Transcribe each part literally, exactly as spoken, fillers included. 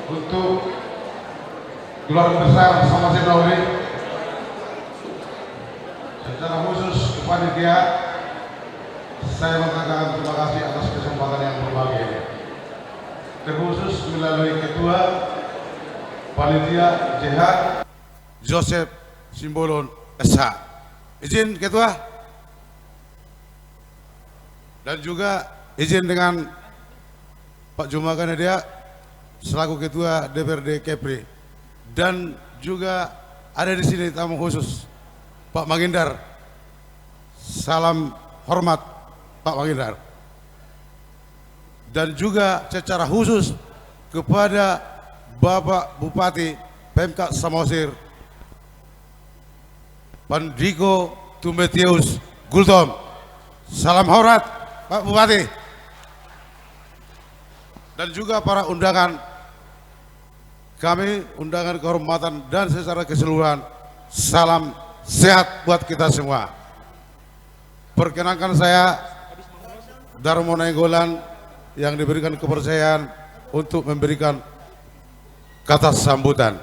Untuk keluarga besar Samosir Nauli, secara khusus ke panitia, saya mengatakan terima kasih atas kesempatan yang berbahagia ini. Terkhusus melalui ketua panitia J H, Joseph Simbolon, S H. Izin, Ketua. Dan juga izin dengan Pak Jumagana dia selaku Ketua D P R D Kepri. Dan juga ada di sini tamu khusus, Pak Mangindar. Salam hormat, Pak Mangindar. Dan juga secara khusus kepada Bapak Bupati Pemkab Samosir, Pandiko Tumeteus Gultom. Salam hormat, Pak Bupati. Dan juga para undangan kami, undangan kehormatan, dan secara keseluruhan, salam sehat buat kita semua. Perkenankan saya, Darmo Nainggolan, yang diberikan kepercayaan untuk memberikan kata sambutan.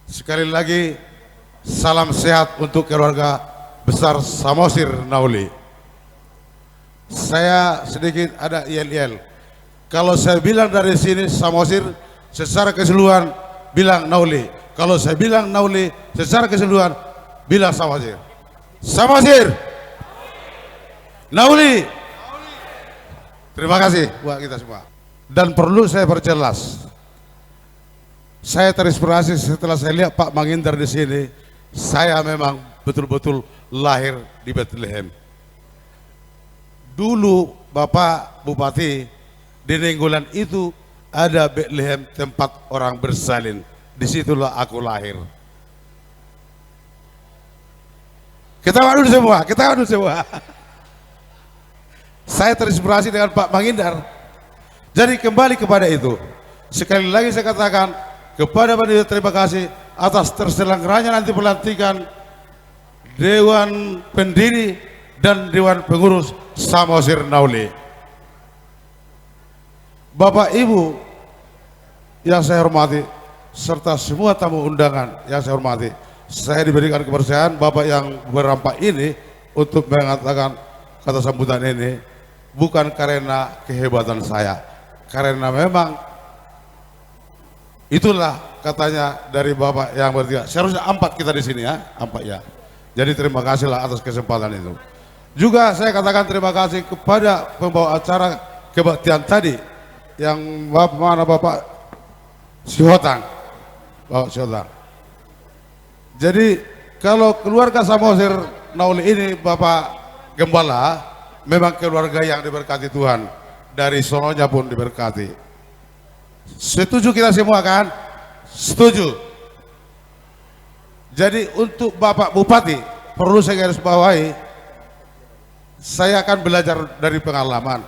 Sekali lagi, salam sehat untuk keluarga besar Samosir Nauli. Saya sedikit ada yel-yel. Kalau saya bilang dari sini Samosir, secara keseluruhan bilang Nauli. Kalau saya bilang Nauli, secara keseluruhan bilang Samosir. Samosir! Nauli! Terima kasih buat kita semua. Dan perlu saya perjelas, saya terinspirasi setelah saya lihat Pak Mangindar di sini, saya memang betul-betul lahir di Betlehem. Dulu Bapak Bupati, di Nainggolan itu ada Betlehem tempat orang bersalin. Disitulah aku lahir. Ketawa dulu semua, ketawa dulu semua. Saya terinspirasi dengan Pak Mangindar. Jadi kembali kepada itu. Sekali lagi saya katakan kepada panitia terima kasih atas terselenggaranya nanti pelantikan Dewan Pendiri dan Dewan Pengurus Samosir Nauli. Bapak Ibu yang saya hormati, serta semua tamu undangan yang saya hormati, saya diberikan kepercayaan Bapak yang berampak ini untuk mengatakan kata sambutan ini bukan karena kehebatan saya, karena memang itulah katanya dari Bapak yang bertiga. Seharusnya empat kita di sini ya, empat ya. Jadi terima kasihlah atas kesempatan itu. Juga saya katakan terima kasih kepada pembawa acara kebaktian tadi, yang Bapak, mana Bapak Sihotang. Bapak Sihotang. Jadi kalau keluarga Samosir Nauli ini, Bapak Gembala, memang keluarga yang diberkati Tuhan. Dari sononya pun diberkati. Setuju kita semua kan? Setuju. Jadi untuk Bapak Bupati, perlu saya garis bawahi, saya akan belajar dari pengalaman.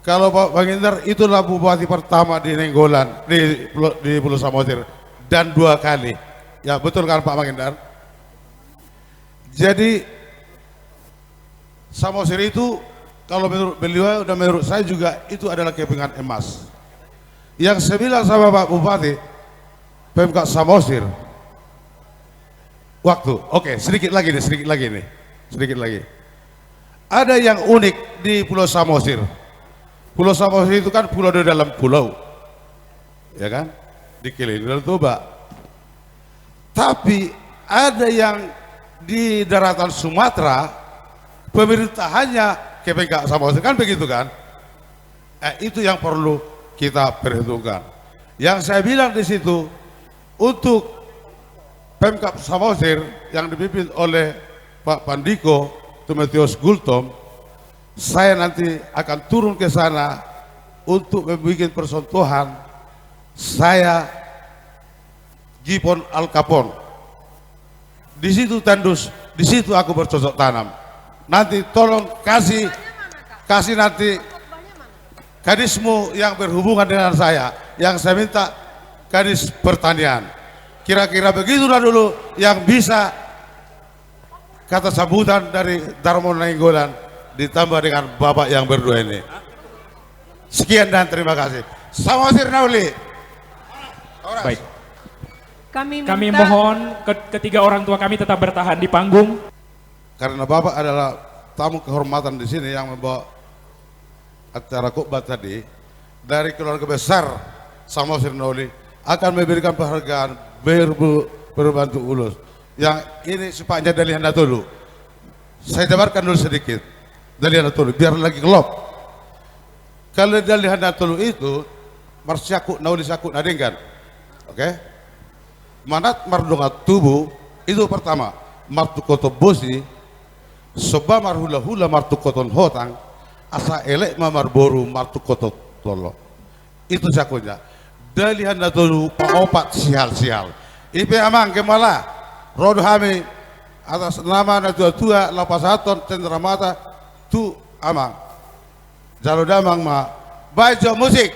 Kalau Pak Mangindar, itulah bupati pertama di Nainggolan, di Pulau, di Pulau Samosir, dan dua kali. Ya, betul kan Pak Mangindar? Jadi Samosir itu, kalau menurut beliau dan menurut saya juga, itu adalah kepingan emas. Yang saya bilang sama Pak Bupati, Pemkab Samosir, waktu, oke, sedikit lagi nih, sedikit lagi nih, sedikit lagi. Ada yang unik di Pulau Samosir. Pulau Samosir itu kan pulau di dalam pulau, ya kan? Dikelilingi Danau Toba. Tapi ada yang di daratan Sumatera, pemerintahannya Kepemkab Samosir, kan begitu kan? Eh, itu yang perlu kita perhitungkan. Yang saya bilang di situ, untuk Pemkab Samosir yang dipimpin oleh Pak Pandiko Tumeteus Gultom, saya nanti akan turun ke sana untuk membuat percontohan saya Gipon Alkapon. Di situ tandus, di situ aku bercocok tanam. Nanti tolong kasih, kasih nanti kadismu yang berhubungan dengan saya, yang saya minta kadis pertanian. Kira-kira begitulah dulu yang bisa kata sambutan dari Darmo Nainggolan ditambah dengan Bapak yang berdua ini. Sekian dan terima kasih. Samosir na uli. Horas. Baik. Kami minta. Kami mohon ke-, ketiga orang tua kami tetap bertahan di panggung. Karena Bapak adalah tamu kehormatan di sini yang membawa acara khotbah tadi, dari keluarga besar Samosir na uli akan memberikan penghargaan berbu-, berbentuk ulos. Yang ini sifatnya Dalihan Na Tolu. Saya jabarkan dulu sedikit. Dalihan Na Tolu, biar lagi klop. Kalau Dalihan Na Tolu itu marsiangkup na uli siangkup na denggan. Oke? Manat mardongan tubu, itu pertama, martungkothon bosi, somba marhulahula martungkothon hotang, asa elek ma marboru martungkothon tollo. Itu siangkupna. Dalihan Na Tolu paopat sihalsihal. I pe amang, gembala, ro do hami atas nama natuatua laho pasahathon cendramata tu amang. Jalo damang ma. Baen jo musik.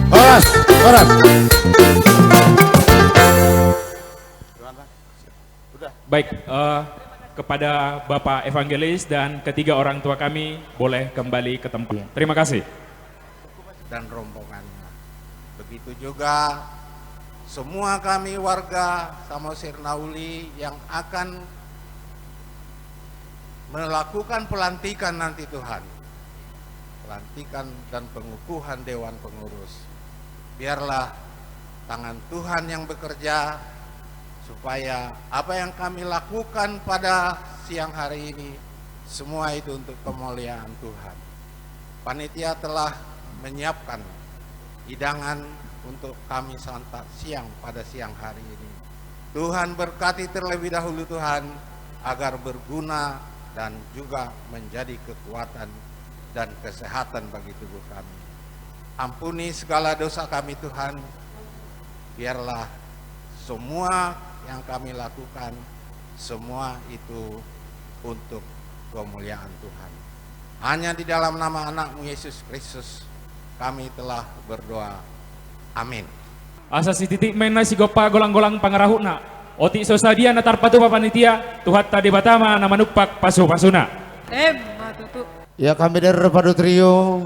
Horas, horas. Baik, eh, kepada Bapak Evangelis dan ketiga orang tua kami boleh kembali ke tempat. Terima kasih. Dan rombongannya. Begitu juga semua kami warga Samosir na Uli yang akan melakukan pelantikan nanti, Tuhan. Pelantikan dan pengukuhan Dewan Pengurus. Biarlah tangan Tuhan yang bekerja, supaya apa yang kami lakukan pada siang hari ini, semua itu untuk kemuliaan Tuhan. Panitia telah menyiapkan hidangan untuk kami santap siang pada siang hari ini. Tuhan berkati terlebih dahulu, Tuhan, agar berguna dan juga menjadi kekuatan dan kesehatan bagi tubuh kami. Ampuni segala dosa kami, Tuhan. Biarlah semua yang kami lakukan, semua itu untuk kemuliaan Tuhan. Hanya di dalam nama Anak-Mu, Yesus Kristus, kami telah berdoa. Amin. Asa sititik ma inna sigompa, golanggolang pangarahutna. Otik so sadia na tarpatupa panitia, Tuhanta Debata ma na manumpak pasupasuna. Emma tutu. Ya, kami dari Revado Trio.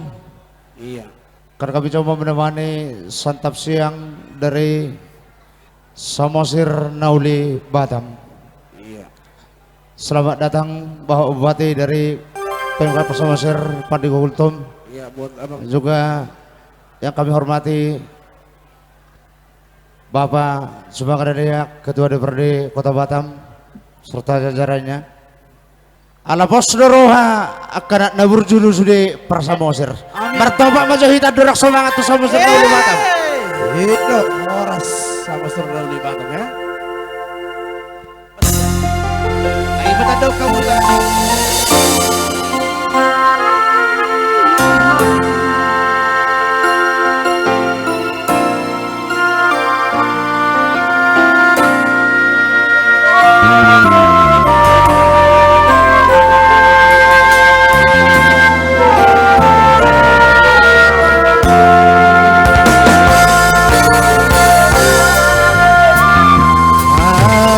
Iya. Kan kami coba menemani santap siang dari Samosir na Uli Batam. Iya. Selamat datang Bapak Bupati dari Pemkab Samosir, Pandi Gogultom. Iya, buat abang. Juga yang kami hormati Bapak Sumangga Dayak, Ketua D P R D Kota Batam, serta jajarannya. Ala pos do roha angka anak na burju sude parsamosir. Amin. Martopak ma jo hita, dorang somangat tu Samosir na Uli Batam. Yeay. Hidup horas Samosir na Uli Batam, ya. Ayo, betul dong kamu, Bang.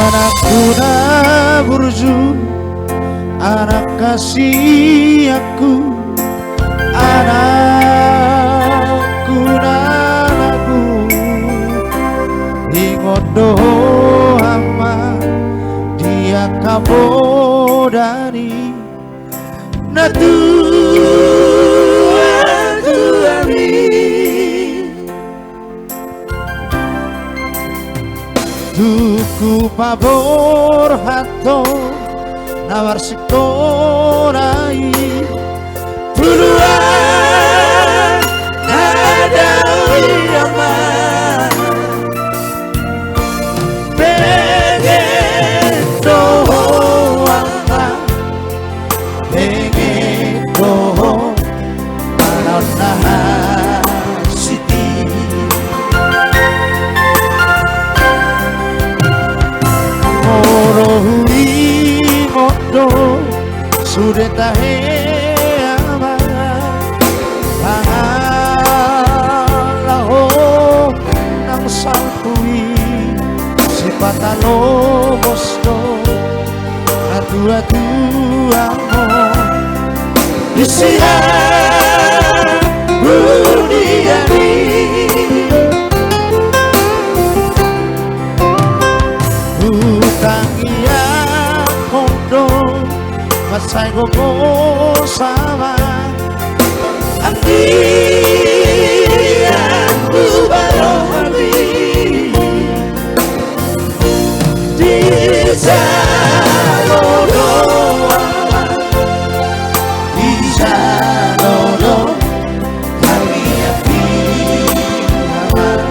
Anakku na burju, anak kasihanku, anakku na lagu, ingot do ho ama di angka poda ni natuatuami. Tung hupaborhat ho na marsikola i, tu luat na dao i ama. Pengen do ho ama, pengen do ho manaon na hasiti. Molo huri Sude tahe Ama, pangalaho nang salpu i, sipata lobos do natuatuamu. Di sian dunia i, hutangianghon do, mansai gogo sama. Anggiat hubahen hami di jolo do, di jolo do hami anggi Ama.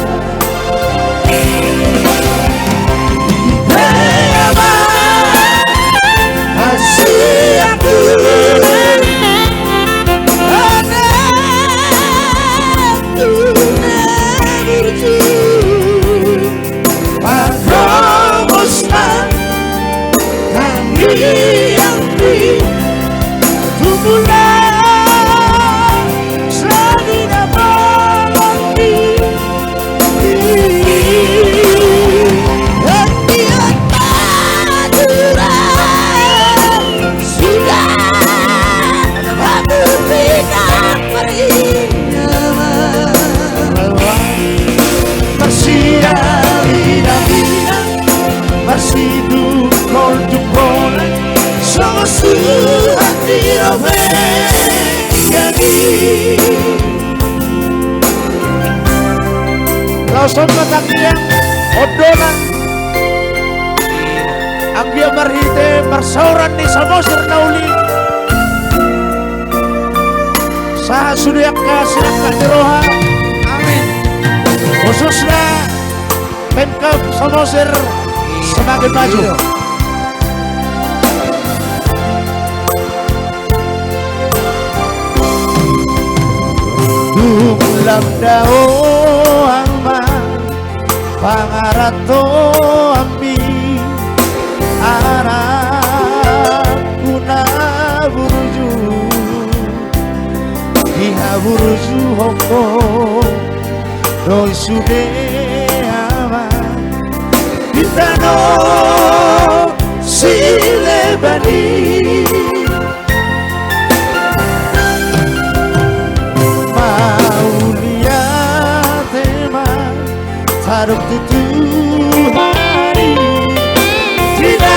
Marsiaminaminan, marsitungkoltungkolan, songon suhat ni robean i. Laos on ma tangiang, ondolan. Anggiat marhite parsaoran ni Samosir na uli, sahat sude angka sinangkap ni roha. Amin. Khususna Pemkab Samosir semakin maju. Iya. Dung lam dao Ama, pangarantoanmi, anakku na burju, dihaburjuhon Ho do i sude Ama, di tano sileban i. Mauliate ma tadok tu Tuhan i, di na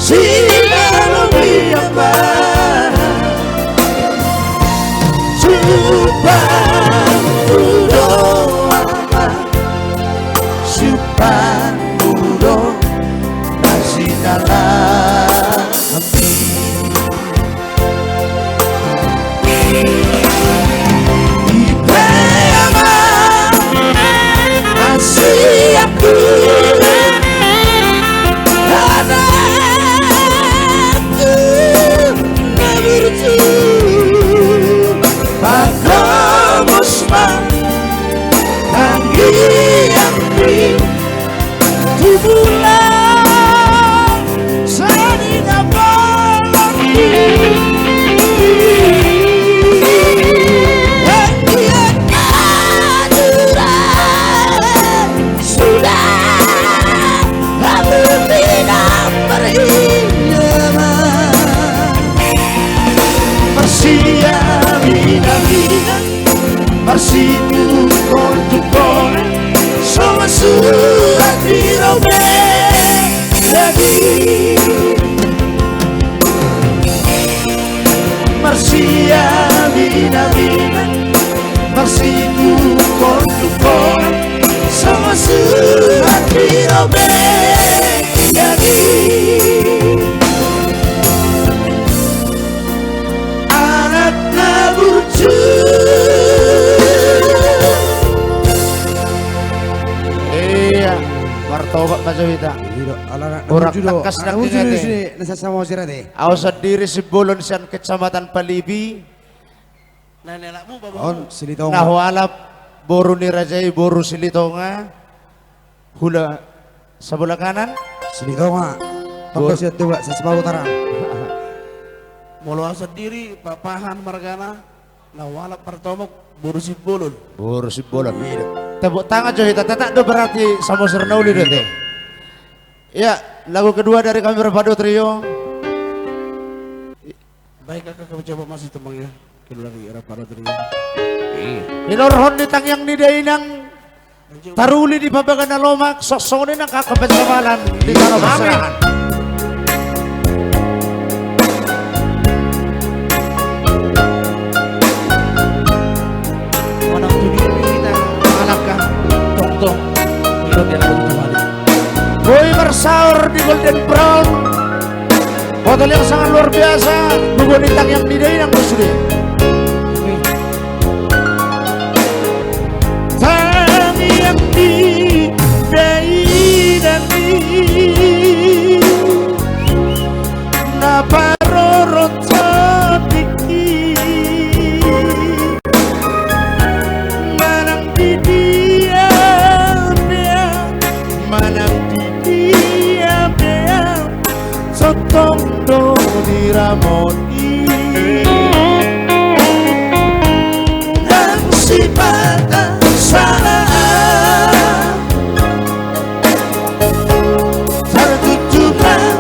sinalomoion ma. Sumpah Mu do Ama, sumpah Mu do na sinalahan i. Ipe Ama, asi angka anakku na burju, pagomos ma tangiangmi tu Tuhan, sadi na bolon i. Anggiat natural sudah hamu pinang berhinaman. Marsiaminaminan, marsitungkoltungkolan, songon suhat ni robean i. Marsiaminaminan, marsitungkoltungkolan, songon suhat ni robean i. Anak na burju. Iya, martobat ma jo hita. Iya, anak na burju do. Anak burju do i sude, na sian Samosir ate. Ahu sandiri Simbolon sian Kecamatan Palipi. Na ni anakmu, babomu. On, Silitonga. Na hualap boru ni raja i, boru Silitonga. Hula sabola kanan. Silitonga. Tonggo sian Tuba, Sasaba Utara. Molo au sandiri, Papahan margana, na hualap martomok, boru Simbolon. Boru Simbolon. Iya. Tepuk tangan jo hita, tetap do berarti samosir na uli do te. Ya, lagu kedua dari kami Rapado Trio. Baik, kakak, kami coba masih tembang ya. Kedua dari Rapado Trio. Iya. Hinorhon di tangiang ni dainang. Taruli di pambaga na lomak, songon i nang angka pansamotan di tano parserahan. Manang tu dia hita mangalangkah, tongtong, ikut yang begitu banyak. Boi marsaor di Golden Brown. Hotel yang sangat luar biasa, lugo ni tangiang ni dainang do sude. Tangiang ni dainang i, na parorot so tingki. Manang di dia pe au, manang di dia pe au, sontong do diramoti. Ndang sipata sala au, tartutup au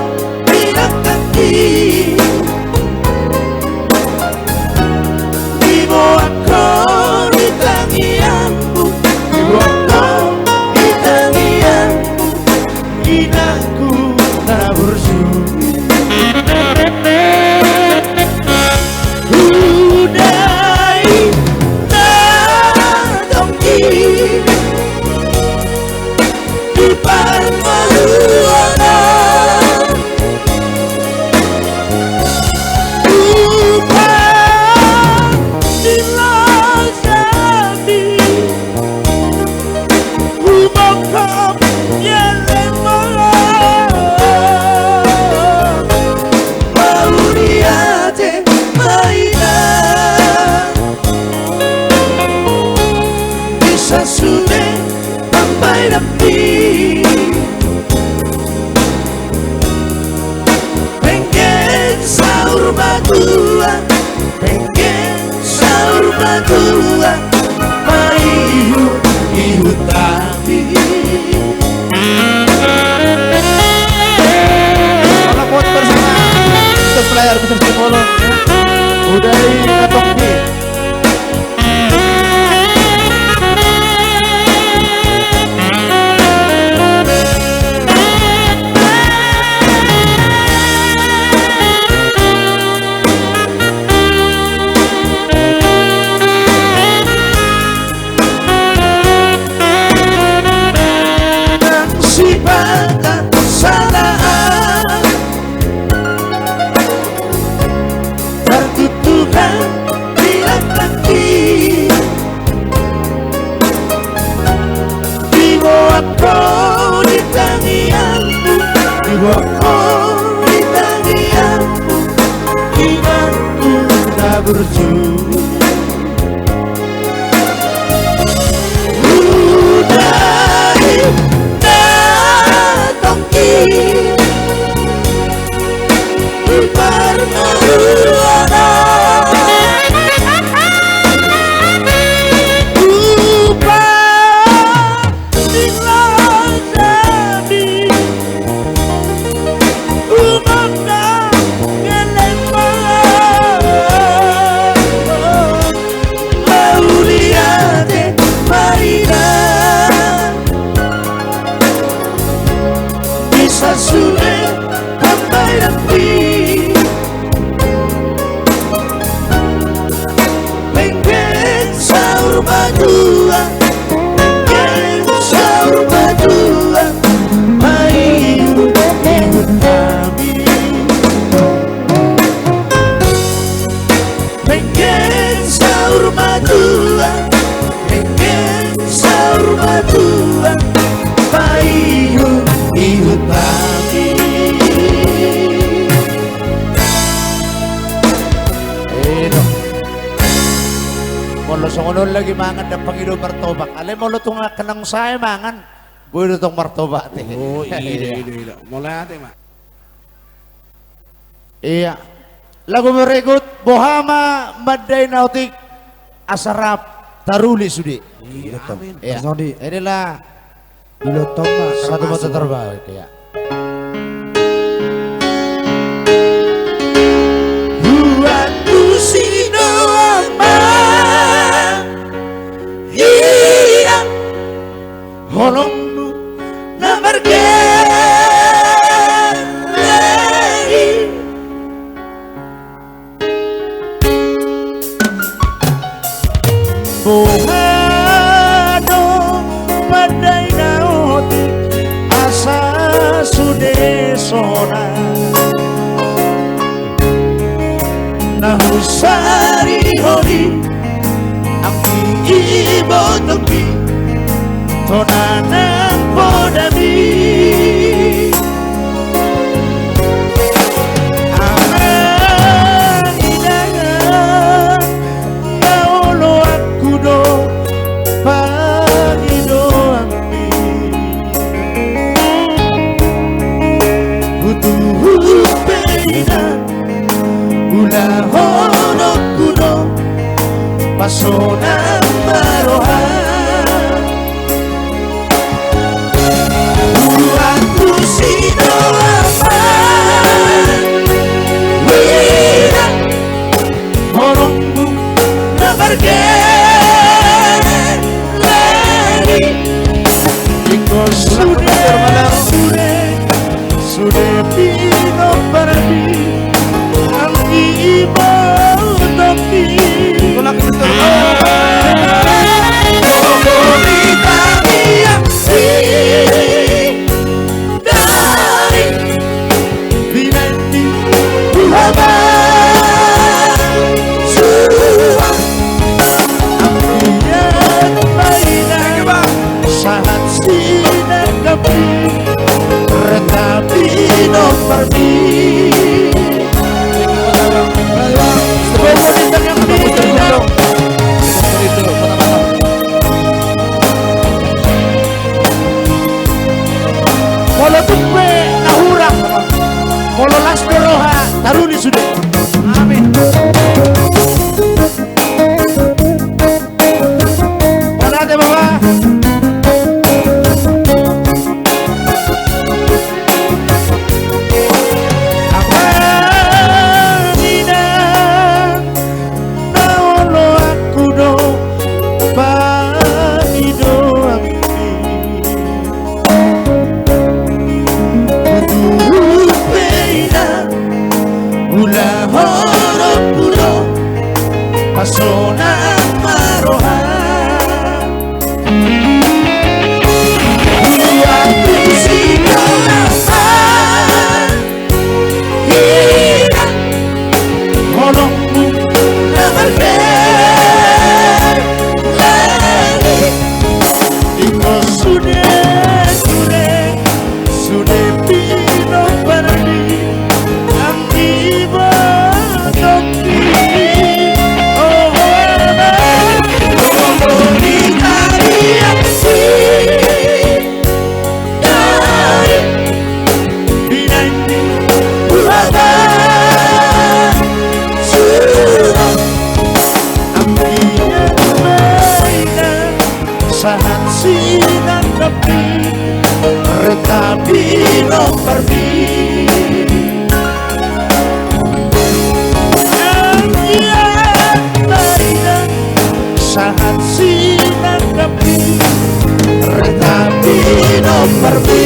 di langkangki. Diboan ho di tangiangku, diboan ho di tangiangku, inangku na burju. Huda i na tonggi di parmaluanan. Hupasilasi humongkop i ale ma. Mauliate ma inang. Di sasude pambahenanmi. Penggeng saur matua, penggeng saur matua, paihut-ihut hami. Selamat bersama Mister Player, Mister Simbolon. Huda i na tonggi. Sipata sala au, tartutup au di langkangki. Diboan ho di tangiangku, diboan ho di tangiangku, inangku na burju. Huda i na tonggi di parmaluanan. Hupasilasi humongkop i ale ma. Mauliate ma inang. Di sasude pambahenanmi. Penggeng saur matua, penggeng saur matua, paihut-ihut hami. Penggeng saur matua, penggeng saur matua, paihut-ihut hami. Edo. Molo songon on lagi mangan, ndang pangido martobak. Alai molo tung angka naung sae mangan, boi do tong martobak te. Oh, ida, ida, ida. Molo ate ma. Iya. Lagu berikut, boha ma mandai na otik, asa rap taruli sude. Iya, amin. Iya. Inilah Di lotoma satu termasuk. Mata terbaik, ya. Buatku si doang ma hira, holongmu na margeleng i. Boha do mandai na otik asa sude sonang. Na husarihon i anggi ibotongki, tona nang podami. Amang inang, na oloanku do pangidoanmi. Hutuhut pe inang, ulahononku do pasonang ma roha. Buatku si doang ma hira, holongmu na margeleng i. Ingkon sude, sude, sude pinomparmi anggi ibotongki. Dari binahen ni Tuhan Bapa, suang. Ambiar ma inang sahat sinangkapmi, reta pinomparmi. Molo tung pe na hurang, molo las do roha, taruli sude. Amin. Mauliate, Bapa. Amang inang, na oloanku do pangidoanmi. Hutuhut pe inang, ulahononku do pasonang ma roha. Buatku si doang ma hira, holongmu na margeleng i. Ingkon sude, sude, sude pinomparmi anggi ibotongki. O Bapa, o Bapa, dari binahen ni Tuhan Bapa, suang. Ambiar ma inang sahat sinangkapmi, reta pinomparmi. Ambiar ma inang sahat sinangkapmi, reta pinomparmi.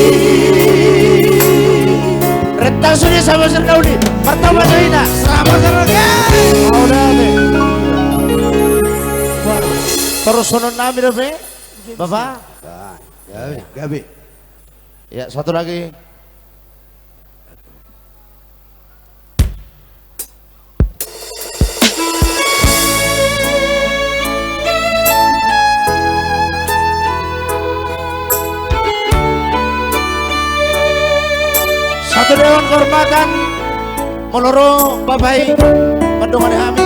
Reta sude sama sernah uli. Pertama tu ina. Sama sernah. Mauliate. Torus songon nami dope, Bapa. Gabe, gabe. Ya, satu lagi. Satu dewan kehormatan, molo ro Bapa i mandongani hami.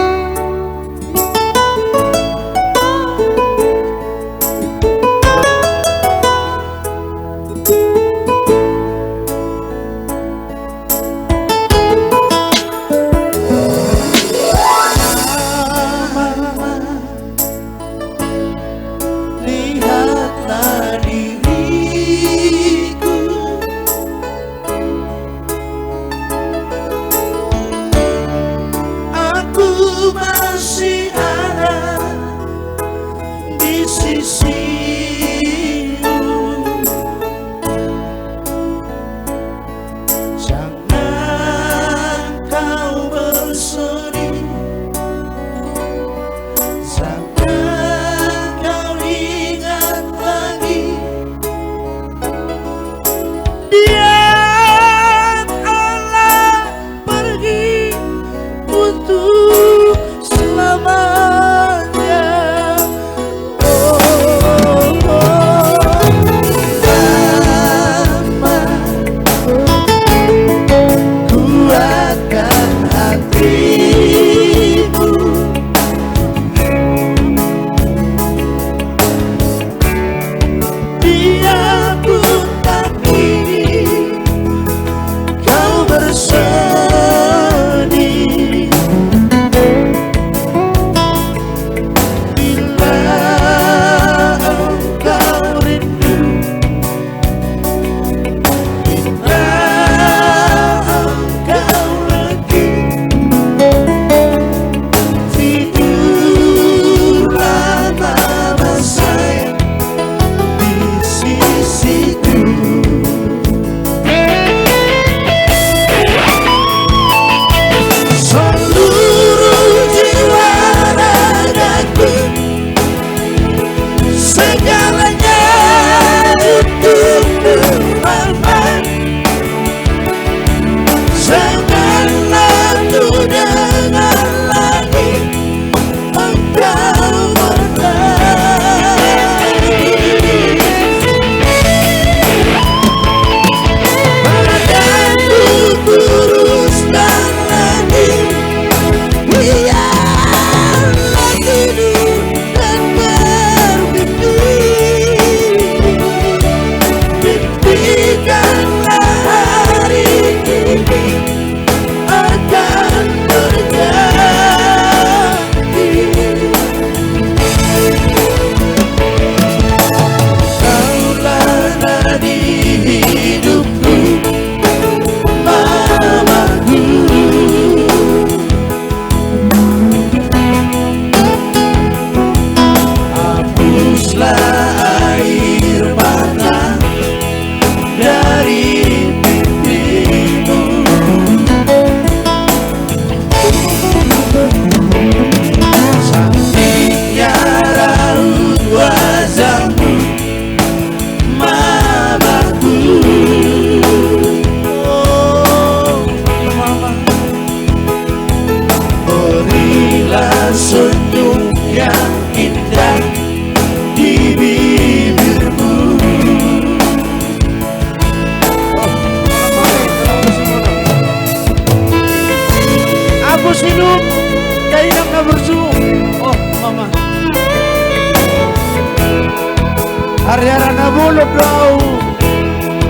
Molo do ahu,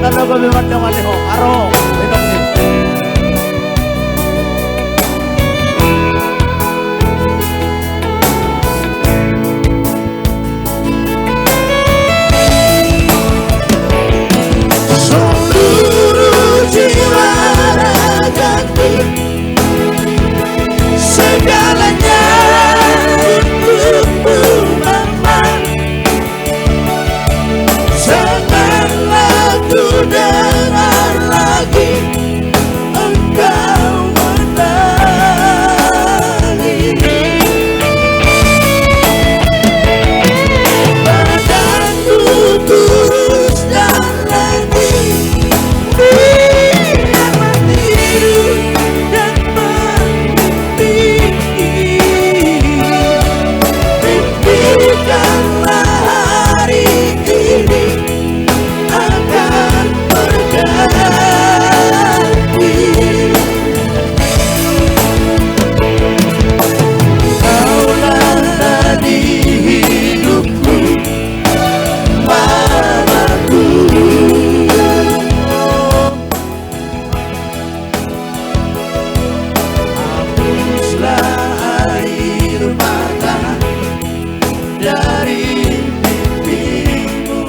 na loba be mandongani ho, aro, minum ni. Seluruh jiwa ragaku, segalanya untukmu, Mama. Janganlah ku dengar lagi engkau menangis. Badanku kurus dan letih, biar mati dan mimpi. Mimpikanlah hari ini akan berganti. Kaulah nadi hidupku, Mamaku. Hapuslah air mata dari pipimu.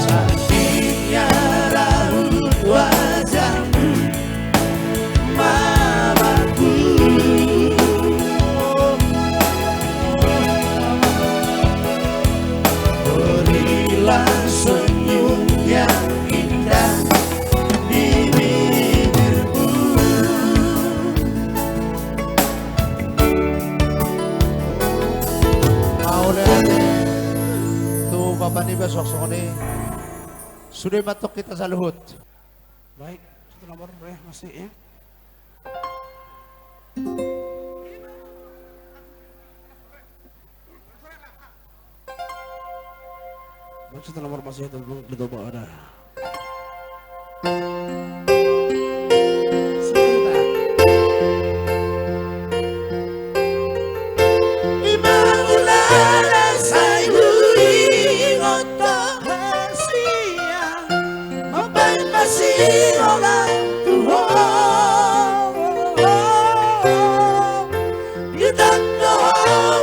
Sakitnya raut wajahmu, Mamaku. Berilah senyum yang indah di bibirku. Mauliate tu Bapa niba suang songon i. Sude ma antong hita saluhut. Baik, satu nomor, ya, masih, ya. Baik, satu nomor masih itu, belum ditoba ada. Ima mulana sai huingot hasian, mambaen masiholan tu ho. Ditando ho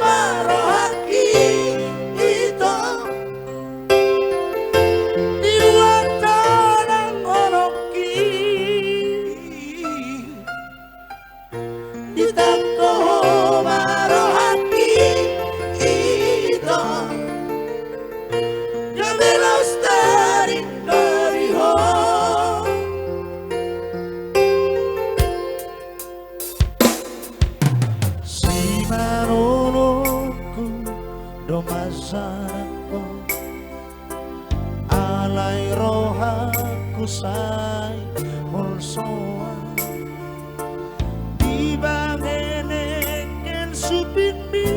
ma rohangki, ito. Dibuat nang holongki. Ditando ho ma rohangki, ito. Gabe laos tadingdori ho. Simanononku do mansaranghon, alai rohangku sai holsoan. Dibahen engkel supingmi,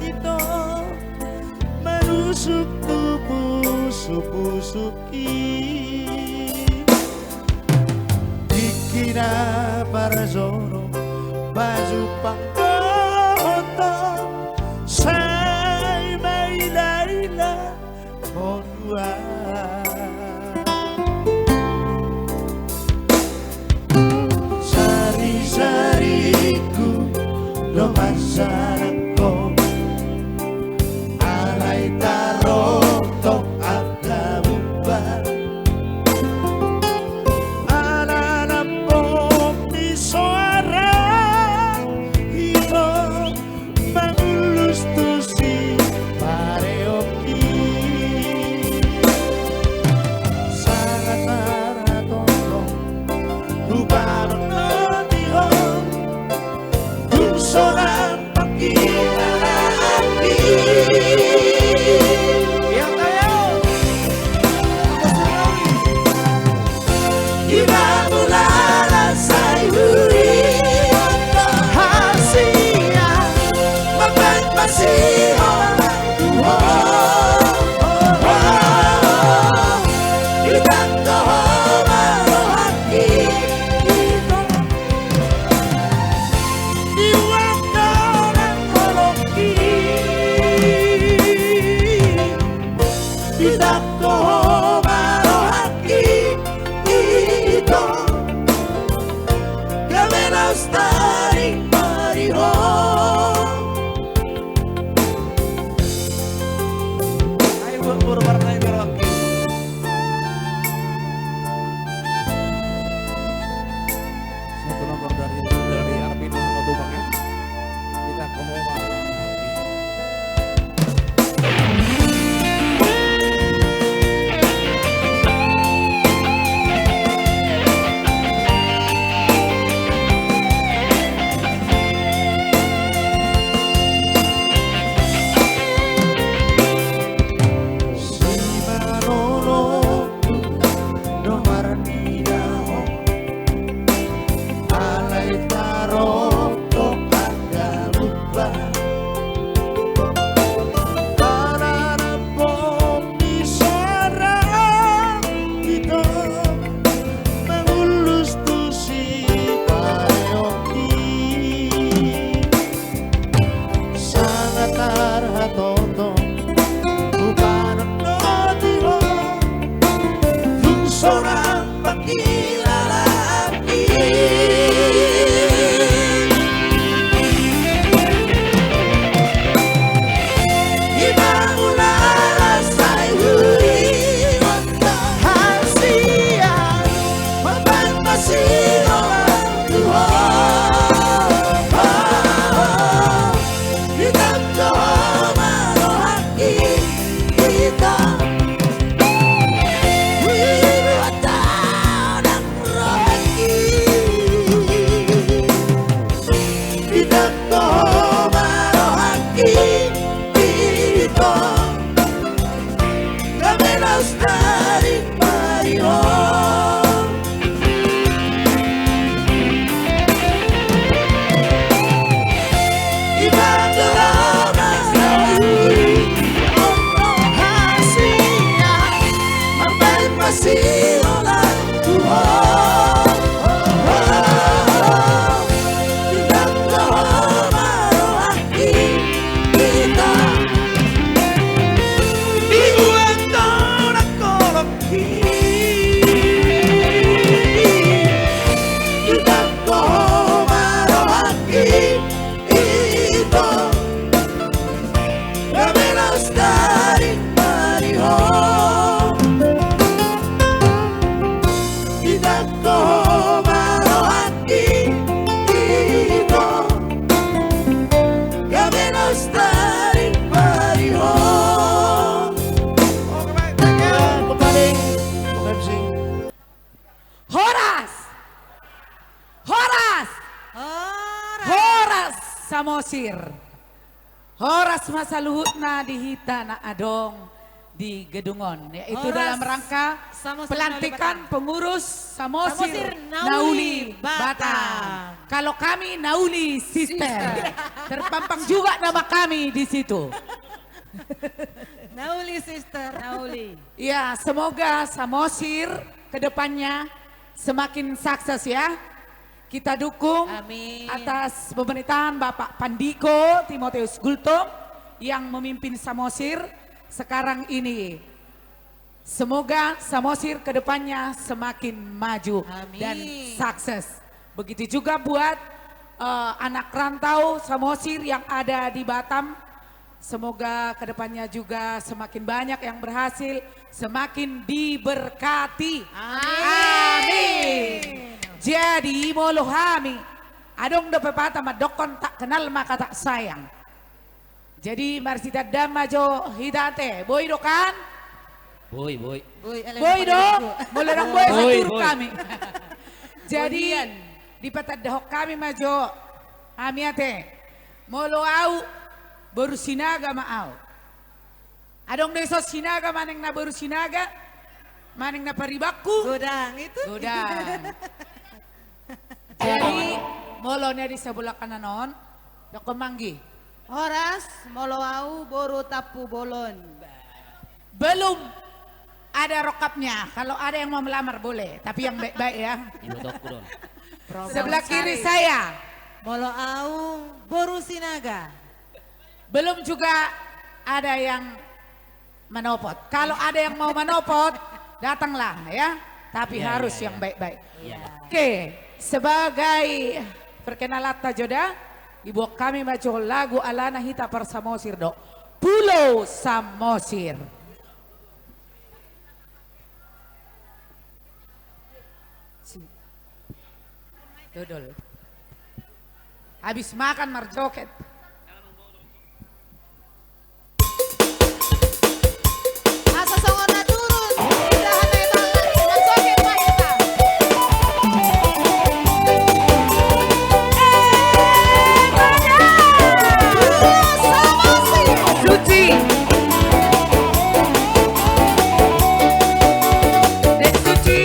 ito, manusuk tu pusukpusukki. Tingki na parjolo pajumpang dohot ho, sai mailaila ho nuaeng. Sarisaringku do mansaranghon, alai tarotop angka bubar. Ala lambok ni soara, ito, mangullus tu sipareonki. Sangat marhatonton hupamanotihon, dung sonang pangkilalaanki. Ima mulana sai huingot hasian, mambaen masiholan tu ho. Ditando ho ma rohangki, ito. Dibuat nang holongki, Boru Partai Merauke. Satu nomor dari, dari Arvino Simatupang, ya. Kita ke Homa. Simaroro do marnida ho, alai tarongkok angka lumba. Ala na pola ni sarang ito mangullus tu sipareonki. Sangat tarhatoto hupanondoti ho, tung so ra mangkilala i. Ima mula sai huingot hasian mambaen masiroan tu ho. Di tonggo ho ma rohangki ito. Huingot nang rohangki. Di tonggo ho ma rohangki ito. Gabe laos taring marihon. Ima mula sai huingot hasian mambaen masiroan tu ho. Di tonggo ho ma rohangki ito. Dibuat tona kolok i. Di tonggo ho ma rohangki ito. Gabe laos taring marihon. Di tonggo ho ma rohangki ito. Gabe laos taring marihon. Oke, baik. Thank you. Kembali. Oke, M C. Horas! Horas! Horas! Horas, Samosir! Horas ma saluhutna di hita na adong di gedung on, yaitu dalam rangka pelantikan pengurus Samosir na uli Batam. Kalau kami na uli sister, terpampang juga nama kami di situ. Na uli sister, na uli. Ya, semoga Samosir ke depannya semakin sukses, ya. Kita dukung atas pemerintahan Bapak Pandiko Timotius Gultom yang memimpin Samosir sekarang ini. Semoga Samosir ke depannya semakin maju dan sukses. Begitu juga buat, eh, anak rantau Samosir yang ada di Batam. Semoga ke depannya juga semakin banyak yang berhasil, semakin diberkati. Amin. Amin. Jadi, molo hami, adong dope pepatah mandokkon, tak kenal maka tak sayang. Jadi, marsitandaan ma jo hita ate, boi do kan? Boi, boi. Boi, boi do? Molo ndang boi, sai turun hami. Jadi, dipatandahon hami ma jo hami ate. Molo au, boru Sinaga ma au. Adong do dison Sinaga manang na boru Sinaga, manang na paribanku? Godang itu. Godang. Jadi, molo na di sebelah kanan on, dokkon manggi. Horas, molo au boru Tampubolon. Belum ada rokapnya. Kalau ada yang mau melamar, boleh. Tapi yang baik-baik, ya. Sebelah kiri saya. Molo au boru Sinaga. Belum juga ada yang manopot. Kalau ada yang mau manopot, datanglah, ya. Tapi harus yang baik-baik. Oke, sebagai perkenalanta jo da, dibuat hami ma jo lagu alana hita parsamosir do. Pulo Samosir. Dodol. Habis makan marjoget. Asa songon na turun, indahan na ebalan, marjoget ma hita. Suci. Dek Suci.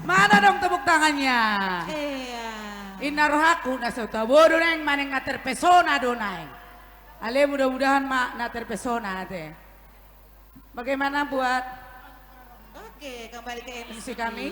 Mana dong tepuk tangannya? Iya. Inna rohangku na so tabo do naeng manang na terpesona do naeng. Ale mudah-mudahan ma na terpesona ate. Bagaimana buat Oke, kembali ke M C kami?